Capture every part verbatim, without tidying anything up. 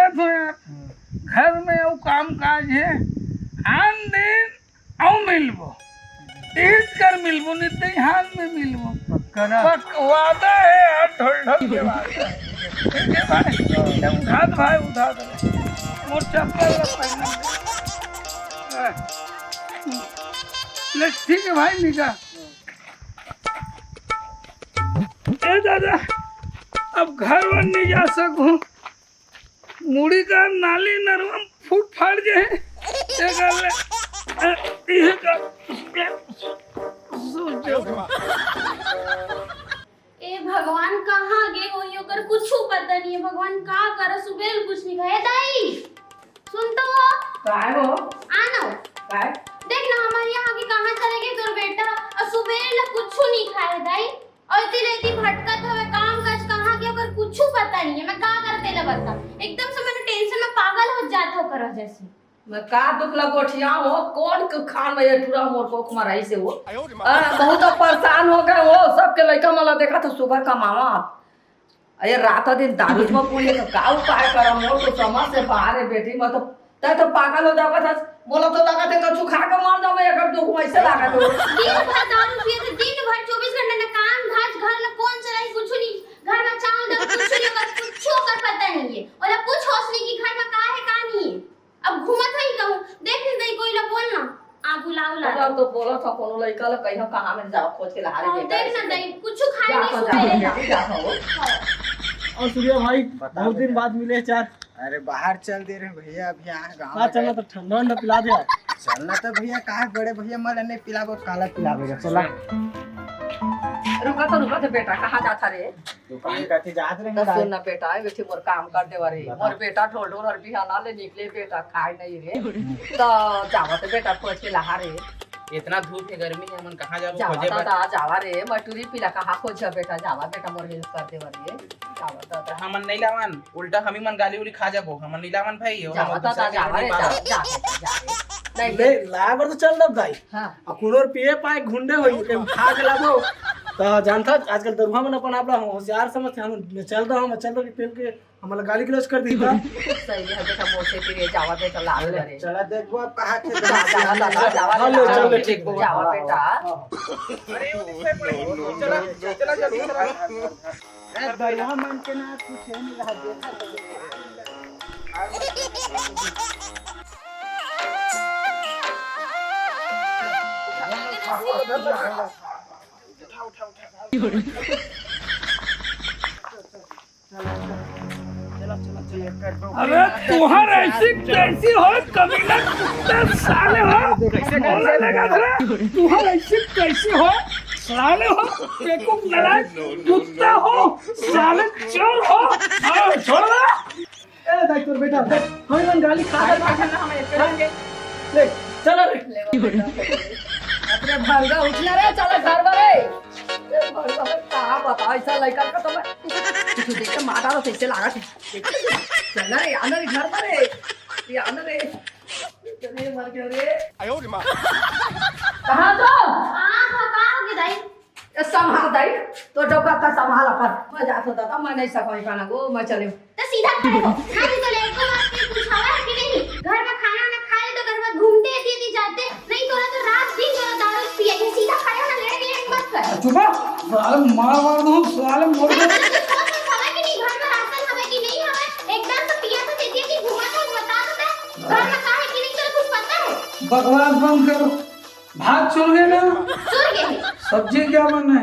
तो यार, घर में अउ काम काज हे, आन दिन अउ मिलबो, तीज कर मिलबो, नहीं तो हाल में मिलबो। पक्का ना? पक-, वादा हे यार, ढोल ढोल के वादा हे। ठीक हे भाई, ले उठा दे भाई, उठा दे। मोर चप्पल ला पहन ले। ले, ठीक हे भाई, निकाल। ए दादा, अब घर वर नहीं जा सकूं। मुड़ी का नाली नरवा फूट फाट जाए, ये कर ले, ये कर, सोचो। ए भगवान, कहाँ गे होही, ओकर कुछु पता नहीं हे। भगवान, का करस, सुबेर कुछ नहीं खाए। दाई, सुन तो। काय हो? आनो। काय? देख ना, हमर यहाँ के कहाँ चले गे तोर बेटा, अउ सुबेर ले कुछु नहीं खाए, दाई। अउ एती ले एती भटकत हवे, काम काज कहाँ गे, ओकर कुछु पता नहीं हे। मैं का करते ले बता, एकदम से मैं tension में पागल हो जात हो कर जैसे। मैं का दुख ला गोठिया हो, कौन के खान में ये टूरा मोर कोख मराई से हो। आ, बहुत अब परेशान हो गए हो, सबके लइका मन ला देखा तो सुबह कमावा। अरे रात दिन दारू में पूरी का, का उपाय करा, मोर तो समझ से बाहर हे बेटी, मैं तो तै तो पागल हो जावत हस। मोला तो लगत हे कछु खा के मर जाऊं मैं, एकर दुख वैसे लागत हो। दिन भर दारू पिए थे, दिन भर चौबीस घंटा ना काम, काज, घर ला कौन चलाई, कुछु नहीं। घर में चावल दाल कुछु नहीं, ओकर कुछु ओकर पता नहीं हे। ओला पूछ होस नहीं कि घर में का हे, का नहीं हे। अब घूमत हई कहूं, देख नहीं दई कोई ला बोल ना, आ बुलाओ ला। ओकर तो बोलत हो कोनो लइका ला कहियो कहां में जाओ खोज के लहारे हाँ, देख ना दई, कुछु खाए नहीं सुबह ले। जा, जा हो। और सूर्या भाई, बता बहुत दिन बेटा। बाद मिले चार। अरे बाहर चल दे रहे भैया, अभी यहाँ गाँव हाँ, में चलना गए। तो ठंडा वंडा पिला दे यार। चलना तो भैया, काहे बड़े भैया, मैं नहीं पिलाबो, काला पिलाबेगा, चला। रुका तो, रुका तो बेटा, कहाँ जाता रे? दुकान कति जात रहे तो दाई। सुन ना बेटा, ए बेटी मोर काम कर देवा रे। बता। मोर बेटा ढोल ढोल और बिहाना ले निकले बेटा, खाए नहीं रे। तो जावा तो बेटा खोज के लहा रे। इतना धूप हे, गर्मी हे, हमन कहाँ जाबो जावा खोजे बर? दादा, जावा रे, मटूरी पीला कहाँ खोज बेटा, जावा बेटा मोर help कर देवा रे। जावा दादा। हमन नहीं लावन, उल्टा हमी मन गाली उली खा जाबो। हमन नहीं लावन भाई, ये जावा हमन दादा, दूसरा के जावा नहीं रे, पावन। जा, जा बेटा, जा रे। नहीं ले, रे। लाए बर तो चल दब दाई। हाँ। आ कुनोर पिए पाए घुंडे होई, के उठा के लाबो। तो जानता, आजकल दरुहा मन अपन आप ला होशियार समझते, हम चल दो, हम चल दो कि पेल के हमला गाली गलौज कर दी था। सही है बेटा, मोसे तेरे जावा बेटा लाल ले, करे। चला देखबो अब कहाँ के जा, जा, जा, जा, जा, हाँ, ले, जा, चल, जा, ठीक बा। जावा बेटा। हाँ। अरे, वो देखो, चला, चला, जल्दी चला। ए, दरुहा मन के ना कुछ हे नहीं रहा, देखा तो। उठा, उठा, उठा। चला, चला, चला, चला, चला। अबे, तुहर ऐसी कैसी हो, कमीना कुत्ता साले हो? कैसे, कैसे? बोलने लगा था, तुहर ऐसी कैसी हो, साले हो? बेवकूफ नालायक कुत्ता हो, साले चोर हो। हाँ, छोड़ दे। ए, देख तोर बेटा, देख, हम इमन गाली खा खा, खा, खा, हम एक करेंगे। ले, चला रे। अपने भरगा उठला रे, चला घर में रे। ए, भरगा में का बता, ऐसा लइका का तो मैं कुछ देख के मार डालो, कैसे लागत हे। चल ना रे, आना रे घर पर रे। ये आना रे। चलिए, मर गया रे। आयो रे माँ। कहाँ तो? हाँ, हाँ, का हो गया दाई? ए, संभाल दाई, तो डोका का संभाल अपन। मैं जात हो दादा, मैं नहीं सकोई खाना को, मैं चले। तो सीधा खड़े हो। हाँ जी, चले, एको बात के पूछावा है कि नहीं? घर में खाना वाना खा ले तो घर में घूमते एती एती जाते, नहीं तोरा तो रात दिन तोरा दारू पिए के। सीधा खड़े हो ना, लेट लेट मत कर। चुप हो, साले मार मार दूँ, साले मोर। अरे, तो सोच में हवे कि नहीं, घर में राशन हवे कि नहीं हवे, एकदम से पिया तो देती है कि घूमा था, बता तो दे। घर में का है कि नहीं, तोरा कुछ पता है? बकवास बंद कर। भात चुर गए ना? चुर गए। सब्जी क्या बने?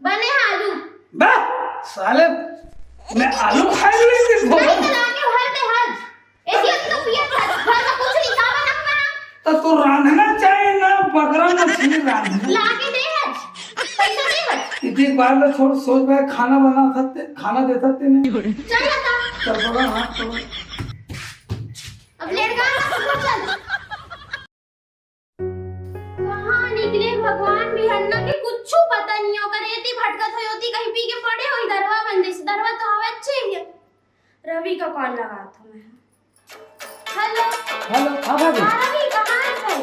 बने हैं आलू। बे, साले, मैं आलू खाए नहीं दिन भर। नहीं तो लाके भर दे हज। ऐसी अभी तो पिया था, घर में कुछ नहीं था बना हुआ। तो तू रांधना चाहिए ना, बकरा मछली रांधना। लाके दे हज। पैसा दे हज। इतनी बार में छोड़, सोच भाई खाना बना सकते, खाना दे सकते नहीं। चल बता। चल पकड़, हाथ पकड़। अब लेट गा, चल। कहाँ निकले भगवान, बिहन्ना के कुछु पता नहीं हे, ओकर एती भटकत होही, ओती कहीं पी के पड़े होही, दरुहा बन जइसे, दरुहा तो हवे अच्छे ही हे। रवि का call लगात हँव मैं। Hello। Hello, हाँ भाभी। हाँ रवि, कहाँ हस भाई?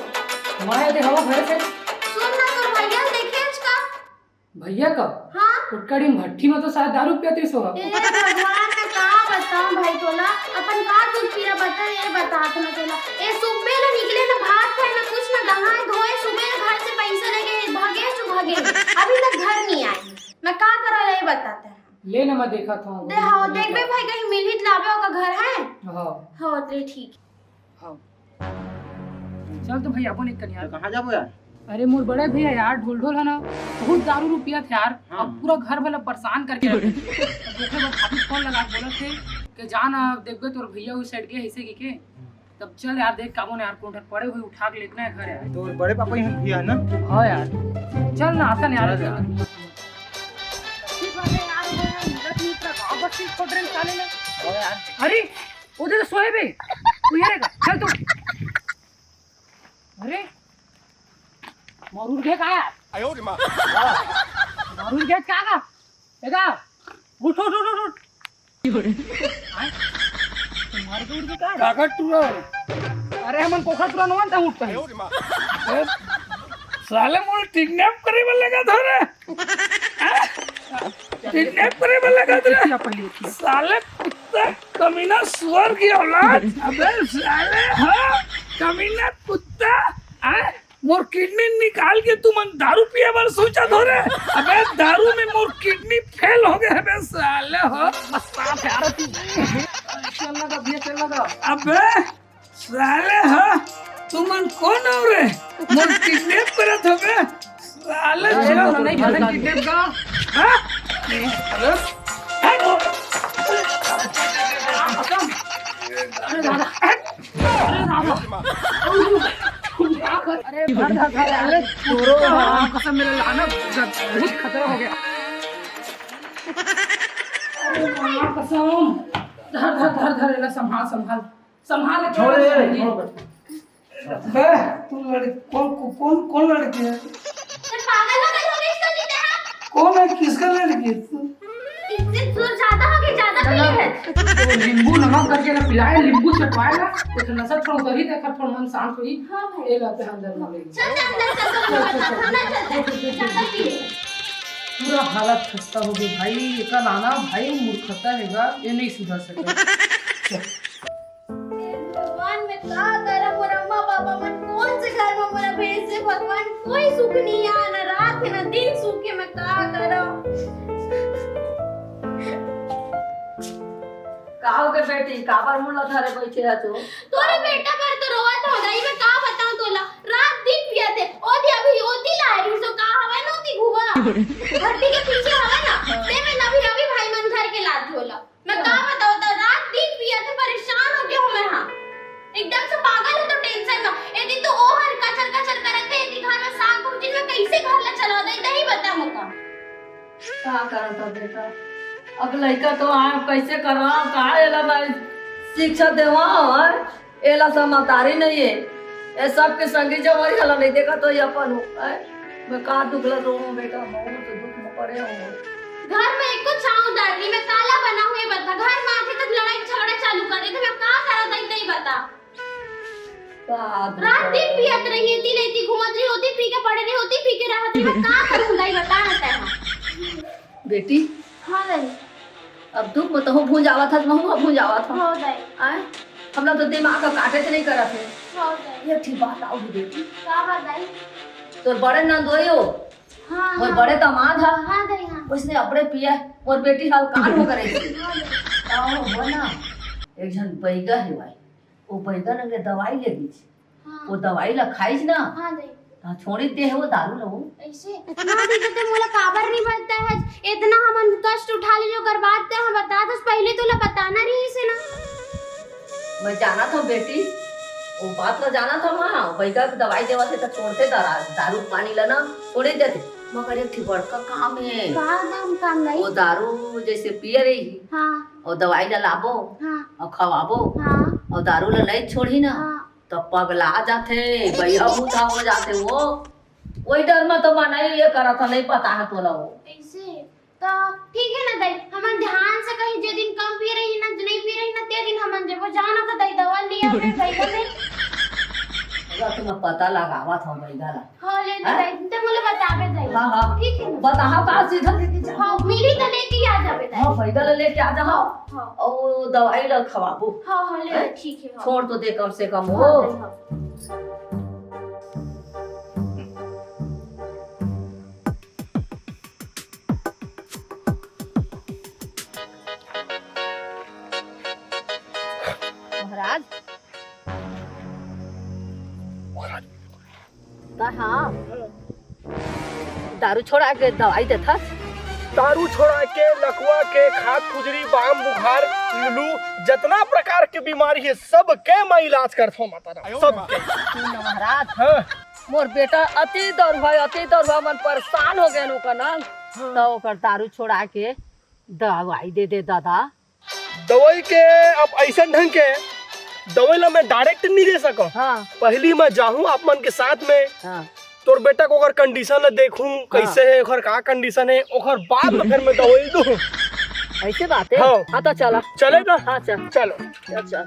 मैं दे हँव घर से। सुन ना, तोर भैया ल देखे हस का? भैया का? हाँ। उटकड़ी में भट्ठी में तो शायद दारू पियत रहिस होही। ए भगवान, मैं का बताओ भाई तोला, अपन का दुख पीरा बता, ये बतात ना तोला। ए सुबह ले निकले ना भात खाए ना कुछ ना नहाए धोए, सुबह ले घर से पैसा लेके भागे जो भागे, अभी तक घर नहीं आए। मैं का करा ये बताते हैं। ले ना, मैं देखा था। दे हाँ, देखबे भाई कहीं मिलही त लाबे ओकर घर है। हाँ। हाँ, ले ठीक। हाँ। चल तो भाई, अपन एक कनिया। तो कहाँ जाबो यार? अरे मोर बड़े भैया यार, ढोल ढोल है ना, बहुत दारू उरू पियत हे यार। हाँ। अब पूरा घर वाला परेशान करके रख दे। अब ओकरे बाद भाभी फोन लगा के बोलत हे कि जा ना, देखबे तोर भैया उस साइड गए ऐसे की के। तब चल यार, देख काबो ना यार, कोन ठन पड़े हुए उठा के लेतना है घर यार। तोर बड़े पापा ही भैया है ना? हाँ यार, चल ना, आता नहीं यार। चल यार। ठीक है यार, वो यार, मिलत नहीं इतना गाँव बस्ती छोड़ रहे हैं साले लोग। हाँ यार। अरे, उधर तो सोए बे, तू ये रहेगा, चल तू। अरे, मरूर के का यार? आयो रे माँ। मरूर के का का? एका, उठ, उठ, उठ, उठ, उठ। आय, तुम्हारे को उठ के का? काका टूरा। अरे, हमन कोखा टूरा नवन था उठता है। आयो रे माँ। ए, साले मोर किडनैप करे वाला लगा था रे। किडनैप करे वाला लगा था रे। देखिए, पहले देखिए। साले कुत्ता, कमीना सुअर की औलाद। अबे साले, हाँ, कमीना कुत्ता, हाँ, मोर किडनी निकाल के तुमन दारू पिए बर सोचत हो रे। अबे दारू में मोर किडनी फेल हो गए बे साले हो। बस साफ यार तू। चल लगा भैया, चल लगा। अबे साले हो, तुमन कोन हो रे? मोर किडनैप करत हो बे साले। अरे, चल। नहीं, नहीं, किडनैप का। हाँ? अरे, हट। अरे दादा। अरे दादा। अरे धर, धर, धर, अरे तोरो राम कसम, मेरे लाना बहुत खतरा हो गया। अरे माँ कसम। धर, धर, धर, धर, एला संभाल, संभाल, संभाल के छोड़ दे, रख। छोड़ दे। बे, तू लड़की, कौन, कौन, कौन लड़की है? सर, पागल हो गए हो, इसको जीते हैं। कौन है, किसका लड़की है तू? इससे तो ज्यादा हो गई, ज्यादा पीली है। तो नींबू नमक करके ना पिलाए, नींबू चटवाए ना, तो नशा थोड़ा उतरी, देखा थोड़ा मन शांत हुई। हाँ भाई। ये लाते हैं अंदर में। चल, चल, चल, चल, चल, चल, चल, चल, चल, चल, चल, चल, चल। पूरा हालत खस्ता हो गई भाई, एका लाना भाई मूर्खता हैगा, ये नहीं सुधर सके। चल। हे भगवान, मैं का करम, मोर अम्मा पापा मन कौन से घर में मोला भेज दे भगवान, कोई सुख नहीं है, ना रात है ना दिन सुख है, मैं का करम। का हो गए बेटी, काबर मुंह ला धरे बैठे हस? तोरे बेटा बर तो रोवत हो गई, मैं का बताऊं तोला, रात दिन पियत हे, ओती अभी ओती ला रही सो का हवे ना ओती घुआ, भट्टी के पीछे हवे ना, ते में अभी रवि भाई मन घर के लात होला। मैं का बताओ तो रात दिन पियत हे, परेशान हो गया हूँ मैं। हाँ, एकदम से पागल हो तो टेंशन में। यदि तो ओहर कचर कचर करत हे, यदि घर में साग भूजिन में कैसे घर ला चला दे, दही बता मुका। का करत हो बेटा? अब लइका तो आए, कैसे करवाओ, का एला मैं शिक्षा देवाओ, हैं? एला समझदारी नहीं है। ये सब के संगी जवारी हला नहीं देखा तो ये अपन हो, हैं? मैं का दुख ला रो हूँ बेटा, बहुत दुख में पड़े हूँ। घर में एको छांव डाल ली, मैं काला बना हुए बता, घर में आके तक लड़ाई झगड़ा चालू कर देते, मैं का करा दई तई बता। का दुख रात दिन है? पियत रही, एती लेती घूमत रही, होती पी के पड़े रही, होती पी के रहत रही, मैं का करूँ दई बता ना तै। बेटी, हाँ दई। अब दुख में तहूँ भूंजावत हस, महूँ भूंजावत हूँ। हाँ दई। आय? हमला तो दिमाग का काटे से नहीं करत है। हाँ दई। ये ठीक बात आओ बेटी। का बात दई? तोर बड़े नंदोई हो, हाँ, मोर हाँ। बड़े दामाद हा। हाँ दई, हाँ। उसने अपने पिया, मोर बेटी हाल कान हो करे। हाँ दई। आओ, हो ना, एक झन बैगा है भाई, वो बैगा लगे दवाई ले लीजिए। हाँ। वो दवाई ला खाइस ना, हाँ दई। हाँ, छोड़ी दे है वो दारू ला वो। ऐसे? ना दई, तो ते मोला काबर नहीं बता है? इतना हमन कष्ट उठा ले जो कर बात ते हम बता दस, पहले तो ला बताना रही से ना। मैं जाना था बेटी, वो बात ला जाना था, वहाँ बैगा की दवाई देवा से तो छोड़ते दारा-, दारू पानी ला ना, छोड़े देते। मगर एक ठे बड़का काम है। का काम, काम दई? वो दारू जैसे पिए रही, हाँ। और दवाई ला लाबो, हाँ। और खवाबो, हाँ। और दारू ला नहीं छोड़ी ना, हाँ। तो पगला जाथे, बैहा भूता हो जाथे वो। वही डर में तो मना ही ये करा था, नहीं पता है तोला वो। ऐसे? तो ठीक है ना दई, हमन ध्यान से कहीं जे दिन कम पी रही ना, नहीं पी रही ना, ते दिन हमन जेबो। जाना तो दई दवा लिया अपने बैगा में। अगर तुम्हें पता लगावा था बैगा ला। हाँ, ले तो हैं? दई, ते मोला बता जाबे दाई। हाँ, हाँ। ठीक है ना? बताहा का सीधा लेके जा। हाँ, मिली त लेके आ जाबे दाई। हाँ, फायदा ले लेके आ जा, हाँ। हाँ। अउ दवाई ल खवाबो। हाँ, हाँ, ले, हैं? ठीक है, हाँ। छोड़ तो दे कम से कम हाँ, वो। दाई, हाँ। महाराज। महाराज। कहाँ? दारू छोड़ा के दवाई देथस? दारू छोड़ा के, लकवा के, खात खुजरी, बाम बुखार, लुलू, जतना प्रकार के बीमारी हे, सब के मैं इलाज करथों माता राम, सब के। सुन न महाराज, हाँ। मोर बेटा अति दरुहा, अति दरुहा, मन परेशान हो गए ओकर ना, हाँ। त ओकर दारू छोड़ा के दवाई दे दे दादा। दवाई के अब अइसन ढंग के दवाई ला मैं direct नहीं दे सकंव। हाँ। पहली मैं जाहूँ आप मन के साथ में, हाँ। तोर बेटा के ओकर condition ला देखूँ, हाँ। कइसे हे, ओकर का condition हे, ओकर बाद में फिर मैं दवाई दूँ। अइसे बात हे? हाँ। हाँ, त चला। चले ना? हाँ, चल। चलो। चल, चल।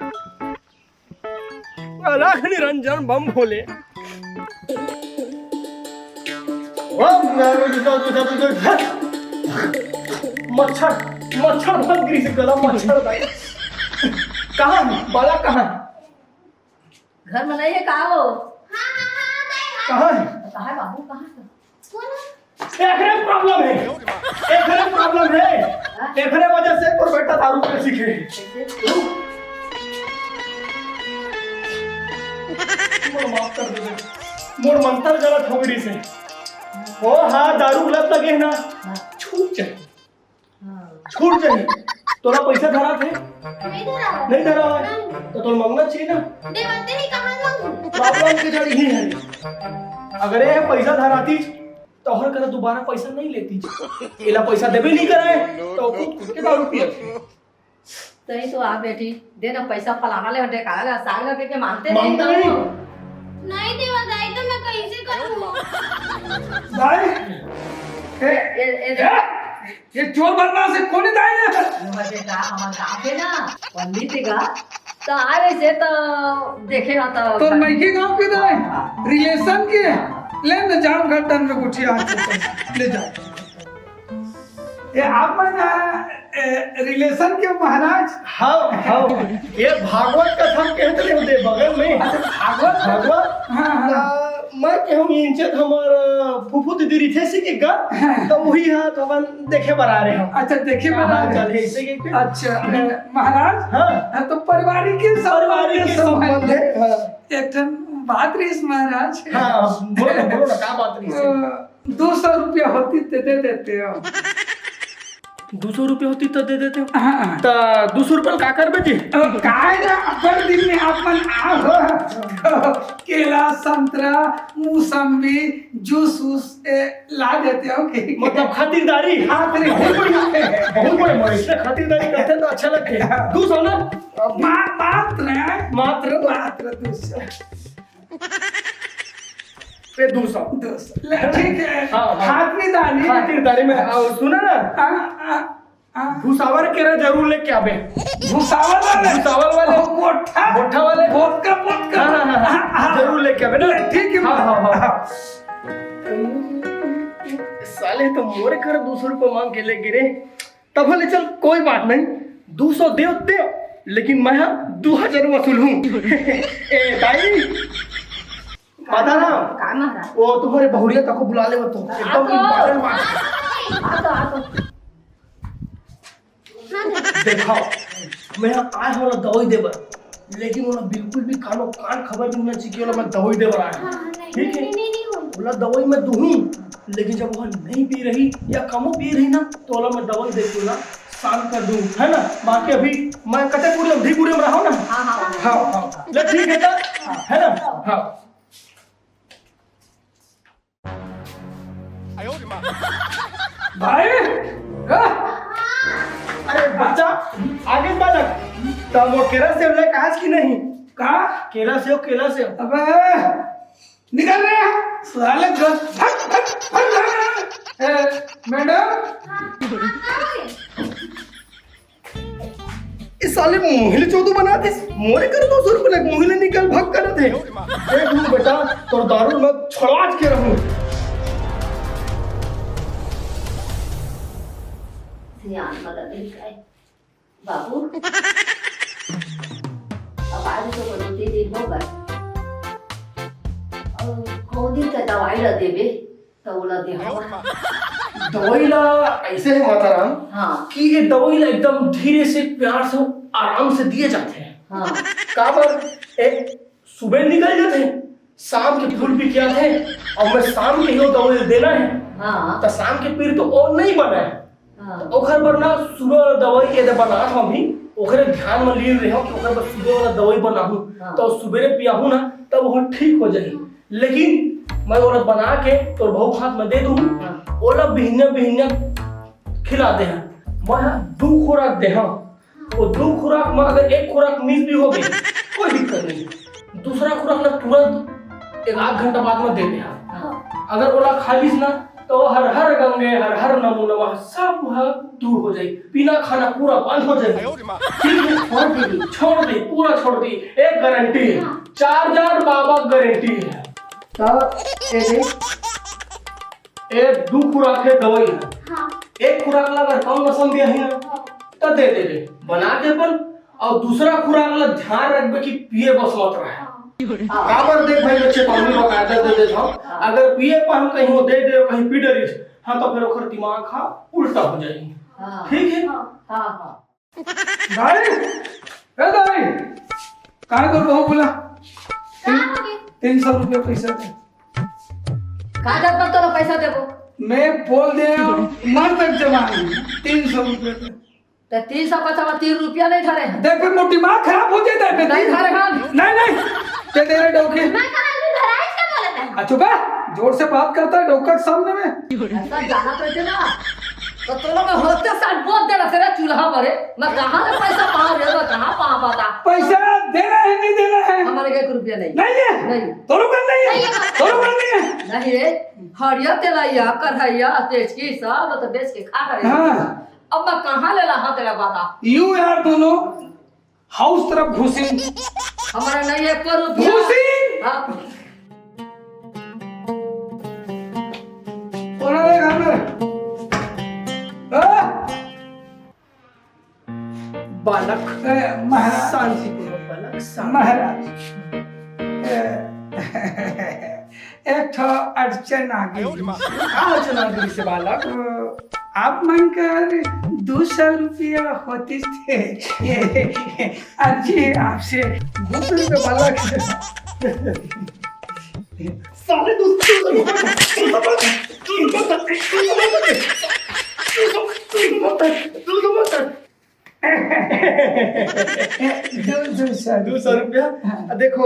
अलख निरंजन बम भोले। ओम नारायण दूसरा, दूसरा, दूसरा, हट। मच्छर, मच्छर भग गई से गला, मच्छर भाई। कहाँ हे? बाला कहाँ हे? घर में नहीं है का हो? कहाँ हे? कहाँ हे बाबू, कहाँ हे? एकरे problem हे, एकरे problem हे, एकरे वजह से तोर बेटा दारू पीए सीखे। मोर माफ कर दे, मोर मंतर गलत हो गई से। ओ हाँ, दारू लत लगे हे ना, छूट जाही, छूट जाही। तोला पैसा धरात हे? नहीं धरा। नहीं धरा हे? नहीं। त तोला मांगना चाहिए ना। देवते ही कहाँ मांगू? Problem के जड़ इही हे। अगर ये पैसा धरातीस, तोहर करा दोबारा पैसा नहीं लेतीस। एला पैसा देबे नहीं करे, त खुद खुद के दारू पियत हे। तहीं तो आ बेटी, दे ना पैसा, फलाना ले, ढेकाना ले, साग ले, के मांगते नहीं मांगते तो। नहीं। नहीं देवा दाई, त मैं कइसे करूँ? दाई, ए, ए, ए, ए, ये चोर बदमाश हे, कोन हे दाई? हमर बेटा, हमर गाँव के ना, पंडित हे गा, त आ रहे से त देखे ना त तोर मइके गाँव के दाई, relation के, ले न जाम घर टन में गुठिया हाथ से पैसा, ले जा। ये आप मन, ए, relation के महाराज? हाँ, हाँ। ये भागवत कथा कहत रहे होते बगल में। अच्छा, भागवत? भागवत? हाँ, हाँ। त मैं कहूँ इंचत हमर फूफू दीदी रिथे सी के गा, हाँ। त वही हाथ अपन देखे बर आ रहे हो। अच्छा, देखे बर आ हाँ, रहे हो। चल, ऐसे के के? अच्छा, ए, महाराज? हाँ। हाँ, तो पारिवारिक के पारिवारिक संबंध के संबंध है। है, हाँ। एक ठन बात रहीस महाराज। हाँ, बोलो, बोलो ना, का बात रहीस? अ, दो सौ रुपया होती त दे देते हो। दो सौ रुपया होती त दे देते हो? हाँ। त दो सौ रुपया का करबे जी? अ, काय ना, अब्बड़ दिन में आप मन आओ हो। केला, संतरा, मौसम्बी, juice वूस, ए, ला देते हो कि? मतलब खातिरदारी? खातिरदारी। बहुत बढ़िया, बहुत बढ़िया, इसने खातिरदारी करते हैं तो अच्छा लगते हैं। दो सौ ना? मा-, मात्र, मात्र? मात्र दो सौ। पे दो सौ। दो सौ। ले, ठीक है। हाँ, हाँ। खातिरदारी। खातिरदारी में, हाँ, सुना ना? हाँ, हाँ, हाँ। भुसावर केरा जरूर लेके आबे। भुसावर वाले? भुसावर वाले। ओ, मोटा। मोटा वाले। बोतका, बोतका। हाँ, हाँ, हाँ, हाँ। हाँ, हाँ। जरूर लेके आबे ना। ले, ठीक है। हाँ, हाँ, हाँ, हाँ। साले तो मोरे कर दो सौ रुपये मांग के ले गिरे। तब ले चल, कोई बात नहीं, दो सौ देव, देव, लेकिन मैं हाँ दो हजार वसूल हूँ। ए, दाई, माता राम, का महाराज? वो तुम्हारे बहुरिया तक को बुला ले, वो तो हाँ एकदम तो। Important बात है। आ तो, आ तो। देखो, मैं यहाँ आए हूँ ना दवाई देबर, लेकिन वो ना बिल्कुल भी कानो कान खबर नहीं होना चाहिए कि वो ना मैं दवाई देबर आया हूँ। हाँ, हाँ, नहीं, ठीक है? नहीं, नहीं, नहीं, नहीं। वो ना दवाई मैं दूँ, लेकिन जब वो नहीं पी रही या कमो पी रही ना, तो वो ना मैं दवाई दे के ना शांत कर दूँ, है ना? बाकी अभी मैं कते पूरी अवधि पूरी में रहा हूँ ना? हाँ, हाँ, हाँ। हाँ, हाँ। ले ठीक है तो, है ना? हाँ। भाई, हाँ? अरे बच्चा, आगे बालक, तब वो केरा सेव लेके आस कि नहीं? का? केरा सेव, केरा सेव। अबे, निकल रहे हैं, साले, भाग, भाग, भाग, भाग। ए, मैडम। इस साले मोहिले चोदू बना दे, मोरे कर दो सौ रुपये लग, मोहिले निकल भाग करत हे। देख लूं बेटा, तोर दारू मैं छुड़वा के रहूं। ध्यान वाला नहीं खाए। बाबू, अब आज तो कोनो दू दिन हो गए। अउ कौ दिन के दवाई ला देबे, त ओला दे। दवाई ला ऐसे है माता राम, हाँ। कि ये दवाई ला एकदम धीरे से, प्यार से, आराम से दिए जाते हैं। हाँ। काबर? एक सुबह निकल जाते हैं, शाम के फूल पी के आते हैं, और मैं शाम के ही वो दवाई देना है। हाँ। तो शाम के पीर तो और नहीं बना है। हाँ। ओखर बर ना सुबह वाला दवाई ये दे बनात हूँ अभी, ओखरे ध्यान में लीन रहे हूँ कि ओखर बर सुबह वाला दवाई बनाहूँ। हाँ। तो सुबेरे पियाहूँ ना, तब वो ठीक हो जाही। लेकिन मैं ओला बना के तोर बहू हाथ में दे दूँ, हाँ। ओला बिहनिया बिहनिया खिला दे हूँ। मैं दू खुराक दे हूँ, वो दू खुराक में अगर एक खुराक मिस भी हो गई, कोई दिक्कत नहीं। दूसरा खुराक ना तुरंत एक आध घंटा बाद में दे दे। हाँ। अगर ओला खा लीस ना, तो हर हर गंगे, हर हर नमो नमः, सब वह दूर हो जाए। पीना खाना पूरा बंद हो जाए। ठीक है, छोड़ दे, छोड़ दे, पूरा छोड़ दे। एक गारंटी है, हाँ। चार्जर बाबा गारंटी है। तो ये दे। ए दू खुराक के दवाई है। हाँ। एक खुराक ला अगर कम नसम भी आही ना, हाँ। तो दे देबे बना के अपन, और दूसरा खुराक ला ध्यान रखबे कि पिए बस मत रहे। हाँ। काबर देख भाई, मैं चेतावनी बकायदा दे देत हूँ, हाँ। अगर पिए पर हम कहीं वो दे दे, कहीं पी डरिस, हाँ, तो फिर ओकर दिमाग हा उल्टा हो जाही। हाँ। ठीक है? हाँ, हाँ। दाई, ए दाई, कहाँ कर बहू बोला? तीन, का हो गया? तीन सौ रुपया पैसा दे। का जब तक तोला पैसा देबो? मैं बोल दे, मर तक जमा नहीं, तीन सौ रुपया दे। तो तीन सौ का सवा तीन रुपया नहीं धरे हैं। देख, फिर मोर दिमाग खराब हो जाता है, फिर नहीं तीन धरे हैं। नहीं, नहीं, दे दे रे डौकी। मैं कहा, नहीं धरा है, क्या बोला था? आ, चुप है, जोर से बात करता है डौका के सामने में। ऐसा जाना तो इतना तो तोला मैं होते साथ बोल दे रहा तेरा चूल्हा मरे। मैं कहाँ से पैसा पाऊँ रे, मैं कहाँ पाऊँ बता? पैसा देना है, नहीं देना है? हमारे के एक रुपया नहीं। नहीं है? नहीं। तोरो का नहीं है? नहीं है। तोरो का नहीं है? नहीं रे, हड़िया तेलैया, कढ़ैया, तेचकी सब तो बेच के खा रहे हैं। हाँ। अब मैं कहाँ ले ला, हाँ, तेरा बता। यू यार दोनों हाउस तरफ घुसी। हमारा नहीं है एको रुपया। घुसी। हाँ। बोला रे घर में। हाँ? बालक, ए, महाराज। शांति पूर्वक बालक, शांति। महाराज। ए, एक ठो अड़चन आ गई। का अड़चन आ गई से बालक? अ, आप मन कर दू सौ रुपया होती थे। अर्जी आपसे। दू सौ रुपया बालक। साले दू सौ, दू सौ, दू सौ रुपया। हाँ। देखो,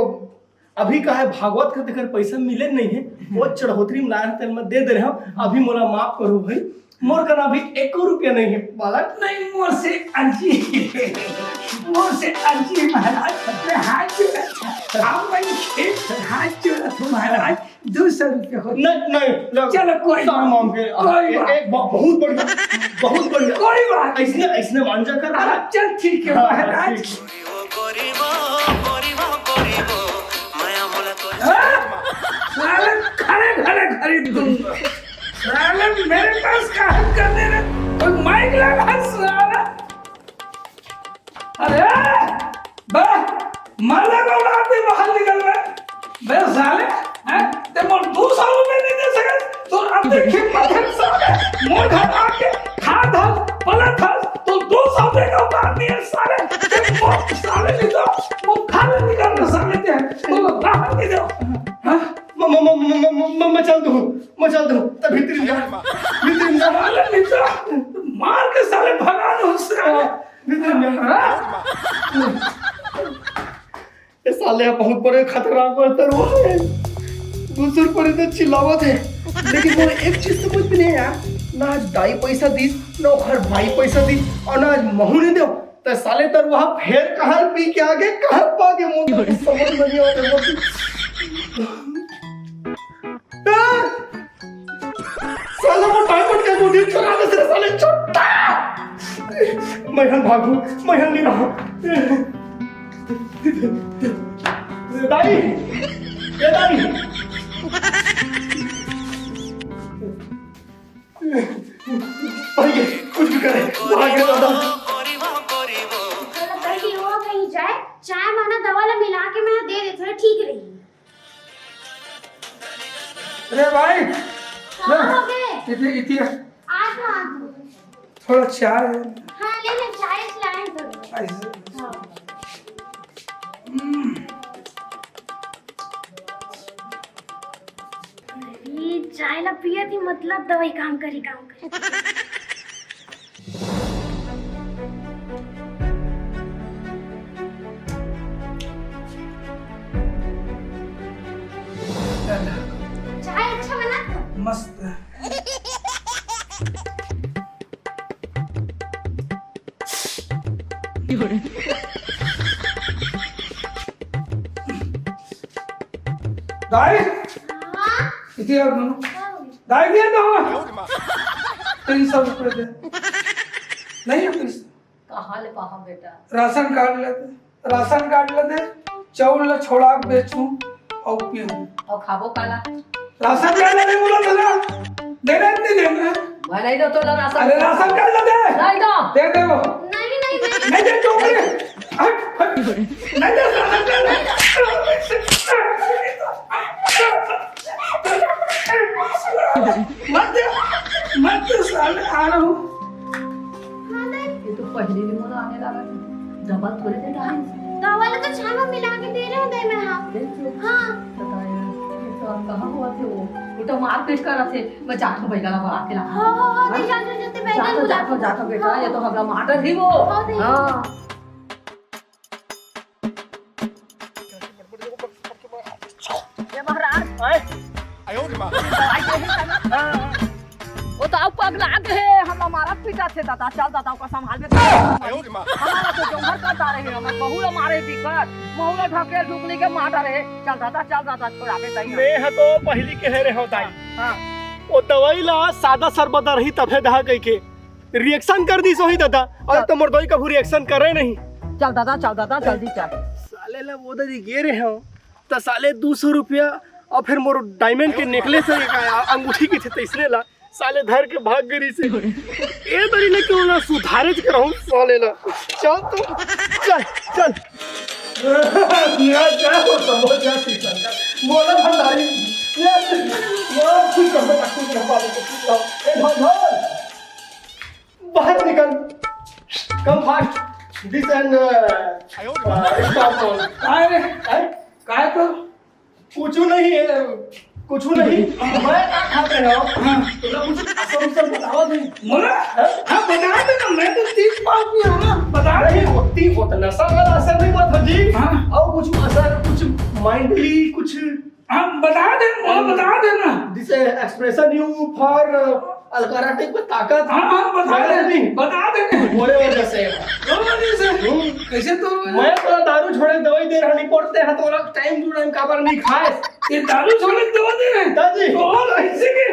अभी का है, भागवत के तेकर पैसा मिले नहीं है, वो चढ़ोतरी में लाए हैं, तेन मैं दे दे रहे हूँ। अभी मोला माफ करो भाई, मोर कना अभी एको रुपया नहीं है बालक। नहीं, मोर से अर्जी, मोर से अर्जी महाराज, मैं हाथ जोड़ा था, आप मन के हाथ जोड़ा था महाराज, दू सौ रुपया हो। नहीं, नहीं, नहीं। चलो, कोई बात नहीं। कोई बात। एक, एक, बहुत बढ़िया, बहुत बढ़िया। कोई बात नहीं। ऐसने, ऐसने मान जा कर। हाँ, चल, ठीक है, हाँ, महाराज। ठीक। हाँ? साले खड़े खड़े खरीद दूंगा। साले मेरे पास का हक कर दे रहे? कोई माइक लगा साला। अरे बे, मरने को उड़ा दे, बाहर निकल बे। बे साले, हैं? ते मोर दू सौ रुपया नहीं दे सके, तो अब देख हिम्मत है साले, मोर घर आके खा धस, पला धस, तो दू सौ रुपया का औकात नहीं है साले, ते मोर साले नहीं तो, वो खा ले निकल रहे साले ते, तो बाहर नहीं दो। हाँ? म-, म-, म-, म-, म-, म-, मैं चल दूँ, मैं चल दूँ, तब भीतर जा, भीतर जा। साले नहीं तो, मार के साले भगा दो साले। हाँ। ये साले ह बहुत बड़े खतरनाक बर्तन हुआ है। दूसर पड़े तो चिल्लावत है, लेकिन मोर एक चीज समझ में नहीं आया, ना दाई पैसा दीस, ना ओखर भाई पैसा दीस, और ना आज महू नहीं दो। तो साले तर वहाँ फेर कहाँ पी के आगे, कहाँ पा के मोर तो कुछ समझ में नहीं आ रहा। साला वो डायमंड का गोली चुरा ले से साले चुट्टा। मैं हम भागू, मैं हम नहीं रहूं। दाई, ए दाई। भाई, कुछ भी करे, भागे दादा। गलती हो कहीं जाए, चाय में ना दवा ला मिला के मैं दे देते, ठीक रही। अरे भाई, हाँ, हो गए। इति, इति, आज ना, आज। थोड़ा चाय। हाँ, ले ले, चाय लाए तो। ऐसे। हाँ। हम्म। ये चाय ला पिए थी, मतलब दवाई काम करी, काम करी। चाय अच्छा बना था? मस्त। दाई, हाँ? इति यार मनो। हाँ। दाई दे तो। तीन सौ रुपये दे। नहीं है पैसा। कहाँ ले पाहा बेटा? राशन कार्ड ले दे, राशन कार्ड ले दे, चाउर ला छोड़ा के बेचूं अउ पीऊं। अउ खाबो काला? राशन कार्ड ले दे बोला था ना, देना है कि नहीं देना है? मैं नहीं दो तो ला राशन अरे कार्ड। राशन कार्ड ले दे। नहीं दो। दे दे वो। नहीं, नहीं, नहीं। नहीं दे तो बोले। हट, हट। नहीं दे राशन कार्ड। मत दे, मत दे साले, आ रहा हूँ। हाँ, दाई। ये तो पहले भी मोला आने लगा था। डबल थोड़े दे डाले। डबल तो छाना मिला के दे रहे हो, दाई, मैं, हाँ। दे दो। हाँ। पता है, ये तो आप कहाँ हुआ थे वो? वो तो मारपीट कर रहे थे। मैं जाता हूँ, बैगन ला बना के ला। हाँ, हाँ, हाँ, हाँ? दाई, जा, जा, जा, ते बैगन जाता, बुला जाता, के। जाता बेटा, हाँ। ये तो हमारा माटर ही वो। हाँ, दाई। हाँ। ये महाराज। आए? दवाई दे ही था ना। हाँ, हाँ। वो तो अउ पगला गे हे, हमला मारत पीटत हे दादा, चल दादा, ओकर संभाल में। हमारा तो जोंघर कर डारे हे, हमर बहू ला मारे बिकट, महू ला ढकेल ढुकली के मार डारे हे। चल दादा, चल दादा, छोड़ाबे तहीं। मैं ह तो पहिली कहे रहे हंव दाई। हाँ। वो दवाई ला सादा सरबत रही तभे दहा कहिके। रिएक्शन कर दिस होही दादा, अउ चल। तो मोर दवाई कभू रिएक्शन करे नहीं। चल दादा, चल दादा, जल्दी चल। साले ला वो दरी गे रहे हंव, त साले दू सौ रुपया अउ फिर मोर डायमंड के नेकलेस हे, का अंगूठी के थे, तइसने ला साले धर के भाग गे रहिसे। ए दरी ले क्यों ना सुधारे के रहूं साले ला। चल तो, चल, चल। ना जा, वो समझ जा, ठीक है। मोला भंडारी, ये, ये कुछ कर दो, कुछ कर दो, कुछ कर दो। ए, धन, धन। बाहर निकल। Come fast. This and, uh, uh, stop on. काय रे? हैं? काय तो? कुछ नहीं है, कुछ नहीं। मैं का खाते रहो? हाँ। तोला कुछ असर उसर बतावा दे। मोला? हाँ? हाँ, बता दे ना, मैं तो तीस पास भी हूँ ना, बता दे। नहीं, होती, होता नशा वाला असर नहीं हुआ था जी। हाँ। और कुछ असर, कुछ mindly, कुछ हाँ, बता दे, मोला बता दे ना। This expression you for, uh, अलकारा टाइप का ताकत। हाँ, हाँ, बता दे, नहीं। बता दे। बोले वजह से। बोले वजह से? हम्म। कैसे तो? मैं तो दारू छोड़े दवाई दे रहा, नहीं पड़ते हैं, तो टाइम टू टाइम काबर नहीं खाए। ये दारू छोड़े दवा दे रहे हैं? दादी। तो और ऐसे के